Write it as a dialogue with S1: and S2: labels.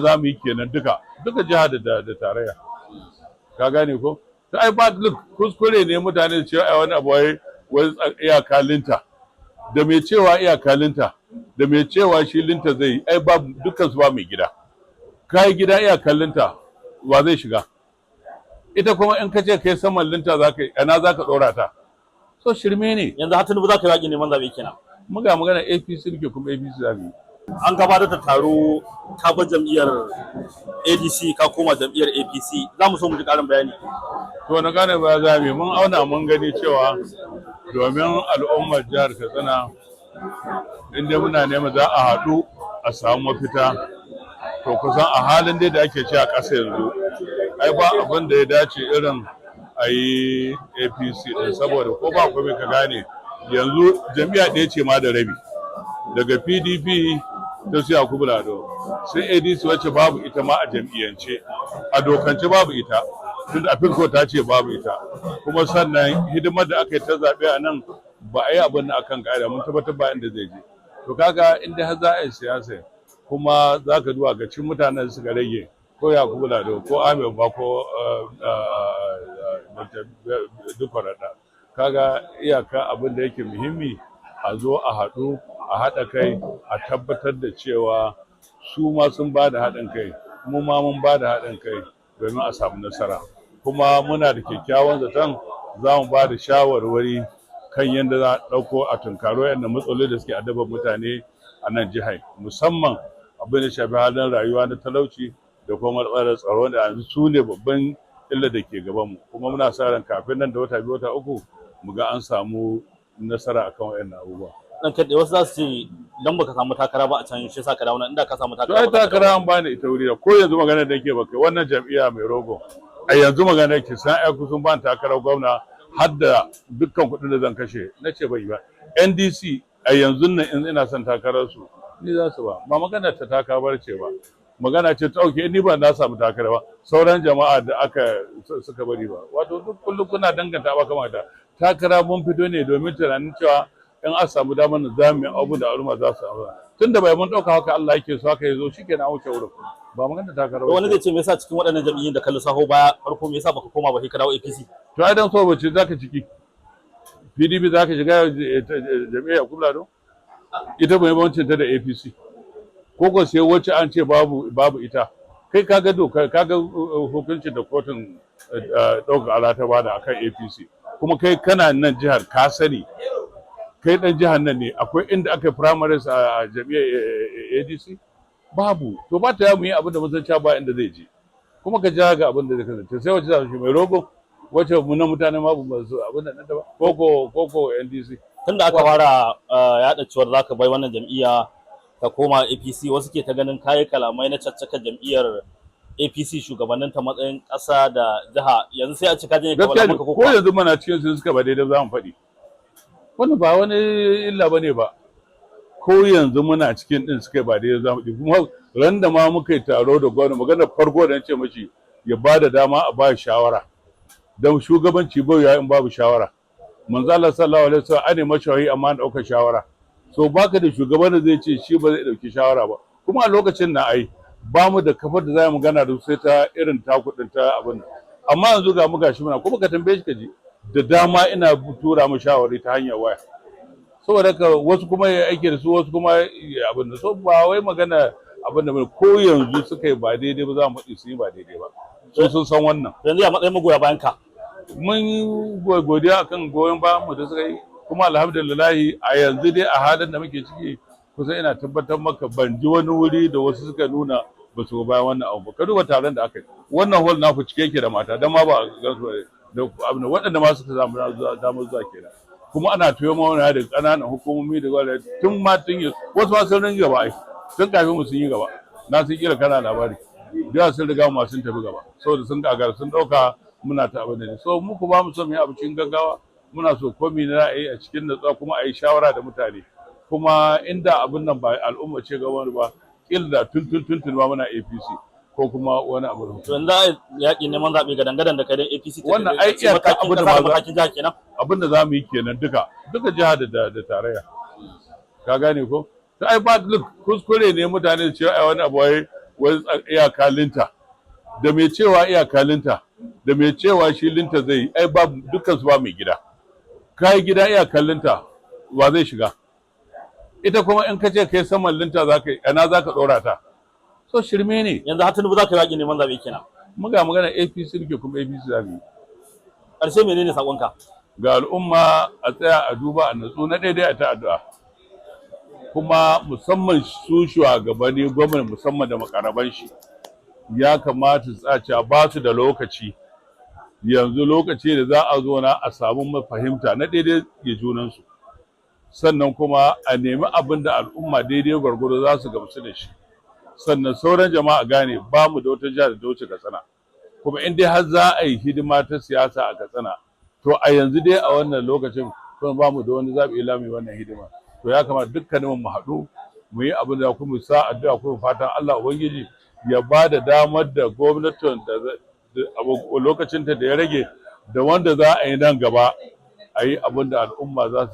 S1: Za mu yi kenan duka duka jiha da tarayya, ka gane ko? To ai ba look, kuskure ne mutane su cewa ai wani abu wai iyaka linta, da mai cewa iyaka linta da mai cewa shi linta zai yi, ai babu, dukkan su ba mai gida. Kai gida iyaka linta, wa zai shiga? Ita kuma in ka ce kai saman linta za ka yi, ana za ka ɗora ta? So shirme ne.
S2: Yanzu har Tinubu za ka yi yaƙi neman zaɓe kenan?
S1: Muga magana APC muke, kuma APC za mu yi.
S2: An gabatar da taro, ka bar jam'iyyar ADC ka koma jam'iyyar APC. Za mu so mu ji ƙarin bayani.
S1: To, na gane ba za mu yi. Mun auna mun gani cewa domin al'ummar jihar Katsina, inda muna nema za a haɗu a samu mafita, to kusan a halin dai da ake ci a ƙasa yanzu, ai ba abin da ya dace irin a yi APC din, saboda ko ba komai, ka gane, yanzu jam'iyya ɗaya ce ma da rabi, daga PDP ta su Yakubu Lado sai ADC, wacce babu ita ma a jam'iyyance, a dokance babu ita, tunda appeal court ta ce babu ita. Kuma sannan hidimar da aka yi ta zaɓe a nan, ba a yi abin da akan ƙa'ida, mun tabbatar ba inda zai je. To kaga inda har za a yi siyasa, kuma za ka duba ga cikin mutanen da suka rage, ko Yakubu Lado ko Ahmed ba ko Dikko Radda, kaga iyaka abin da yake muhimmi a zo a haɗu, a haɗa kai, a tabbatar da cewa su ma sun ba da haɗin kai, mu ma mun ba da haɗin kai domin a samu nasara. Kuma muna da kyakkyawan zaton za mu ba da shawarwari kan yadda za a ɗauko a tunkaro yadda matsaloli da suke addabar mutane a nan jihar, musamman abin da shafi halin rayuwa na talauci da kuma matsalar tsaro, da yanzu su ne babban illa da ke gabanmu. Kuma muna sa ran kafin nan da wata 2, wata 3, mu ga an samu nasara akan waɗannan abubuwa.
S2: Dan kaɗai wasu za su ce dan baka samu takara ba a can shi yasa ka dawo nan, inda ka samu
S1: To
S2: takara
S1: ai
S2: ba za ka dawo.
S1: Takara an bani ita wuri, ko yanzu magana da yake baka, wannan jam'iyya mai rogo a yanzu magana yake san ai sun bani takarar gwamna har da dukkan kuɗin da zan kashe, na ce bai ba. NDC a yanzu nan in ina son takarar su, ni za su ba. Ba magana ta takara ce ba, magana ce ta auke ni ba na samu takara ba, sauran jama'a da aka suka bari ba. Wato duk kullum kuna danganta ba kamata takara. Mun fito ne domin tunanin cewa in an samu damar da za mu yi abu da al'umma za su samu, tun da bai mun ɗauka haka Allah yake so haka ya zo, shikenan an wuce wurin, ba magana takara
S2: To wani
S1: ba.
S2: zai ce me yasa cikin waɗannan jam'iyyun da ka lissafo baya farko, me yasa baka koma ba sai ka dawo APC?
S1: To ai dan so bace zaka ciki PDP zaka shiga jam'iyyar Yakubu Lado, ita bai bambancin ta da APC, ko sai wacce an ce babu ita. Kai kaga doka, kaga hukuncin da kotun ɗaukar ala ta bada akan APC. Kuma kai kana nan jihar, ka sani, kai dan jihar nan ne, akwai inda aka yi primaries a jam'iyyar ADC? Babu. To ba ta mu yi abin da mun san cewa ba inda zai je, kuma ka jira ga abin da zai kasance. Sai wacce za su mai rogo, wacce mu na mutane ma ba su abin da nan da ba, koko NDC.
S2: Tunda aka fara yaɗa cewar zaka bai wannan jam'iyya ka koma APC, wasu ke ta ganin kayi kalamai na caccaka jam'iyyar APC, shugabannin ta matsayin ƙasa da jiha. Yanzu sai a ci ka janye
S1: Gaskiya ne.
S2: kalamanka ko
S1: Ko yanzu muna cikin su, suka ba daidai za mu faɗi. Wannan ba wani illa bane ba. Ko yanzu muna cikin din, suka ba daidai za mu faɗi. Kuma ran da ma muka yi taro da gwamna, maganar farko da na ce mashi ya ba da dama a ba shawara, don shugabanci bai ya in babu shawara. Manzo Allah sallallahu alaihi wasallam ane mashi amma an ɗaukar shawara. So baka da shugaban da zai ce shi ba zai ɗauki shawara ba. Kuma a lokacin na ai ba mu da kafar da za mu gana da su sai ta irin takudin ta abin nan. Amma yanzu ga mu gashi muna, kuma ka tambaye shi ka ji, da dama ina tura mu shawari ta hanyar waya, saboda haka wasu kuma ya aiki da su, wasu kuma ya abin da. So ba wai magana abin da bane. Ko yanzu suka yi ba daidai ba, za mu faɗi su yi ba daidai ba. Su sun san wannan.
S2: Yanzu a matsayin magoya bayan ka?
S1: Mun yi godiya akan goyon bayan mu da suka yi. Kuma alhamdulillahi, a yanzu dai a halin da muke ciki, kusan ina tabbatar maka ban ji wani wuri da wasu suka nuna ba su bayan wannan abu ba. Ka duba taron da aka yi, wannan hall na cike yake da mata, dan ma ba a gansu ba da abin da waɗanda ma suka samu damar zuwa kenan. Kuma ana tuyo mana da ƙananan hukumomi da gwada tun ma tun yi, wasu ma sun ringa gaba, ai tun kafin mu sun yi gaba. Na sun kira kana labari da sun riga mu sun tafi gaba, saboda sun gagara, sun ɗauka muna ta abin da ne. So muku ba mu so mu yi abu cikin gaggawa, muna so komi na ra'ayi a cikin natsuwa, kuma a yi shawara da mutane. Kuma inda abin nan ba al'umma ce gaba ba, kila da tun tun tun tun ma muna APC ko kuma wani abu.
S2: To yanzu za a yaƙi neman zaɓe gadan gadan da kai dan APC ta
S1: Wannan ai
S2: ci
S1: iyaka
S2: matakin
S1: abin da
S2: ƙasa da
S1: ma
S2: matakin jiha kenan?
S1: Abin da za mu yi kenan duka duka jiha da tarayya, ka gane ko? To ai ba look, kuskure ne mutane su ce ai wani abu wai Wai iyaka linta, da mai cewa iyaka linta da mai cewa shi linta zai yi, ai babu, dukkan su ba mai gida. Kai gida iyakar linta, wa zai shiga? Ita kuma in ka ce kai saman linta za ka yi, ana za ka ɗora ta? So shirme ne.
S2: Yanzu har Tinubu za ka yi yaƙi neman zaɓe kenan?
S1: Muga magana APC ke, kuma APC za mu yi.
S2: Ƙarshe, menene saƙonka?
S1: Ga al'umma, a tsaya a duba a natsu. Na daidai, a ta addu'a, kuma musamman su shugabanni, gwamnati musamman da makaraban shi, ya kamata su tsaya, ba su da lokaci yanzu, lokaci da za a zo na a samu fahimta na daidai ya junansu, sannan kuma a nemi abin da al'umma daidai gwargwado za su gamsu da shi. Sannan sauran jama'a gane ba mu da wata jihar da ta wuce Katsina, kuma in dai har za a yi hidima ta siyasa a Katsina, to a yanzu dai a wannan lokacin kuma ba mu da wani zaɓi illa mu yi wannan hidima. To ya kamata dukkanin mu haɗu mu yi abin da kuma sa addu'a, kuma fatan Allah Ubangiji ya ba da damar da gwamnatin da lokacin ta da ya rage da wanda za a yi nan gaba, a yi abin da al'umma za su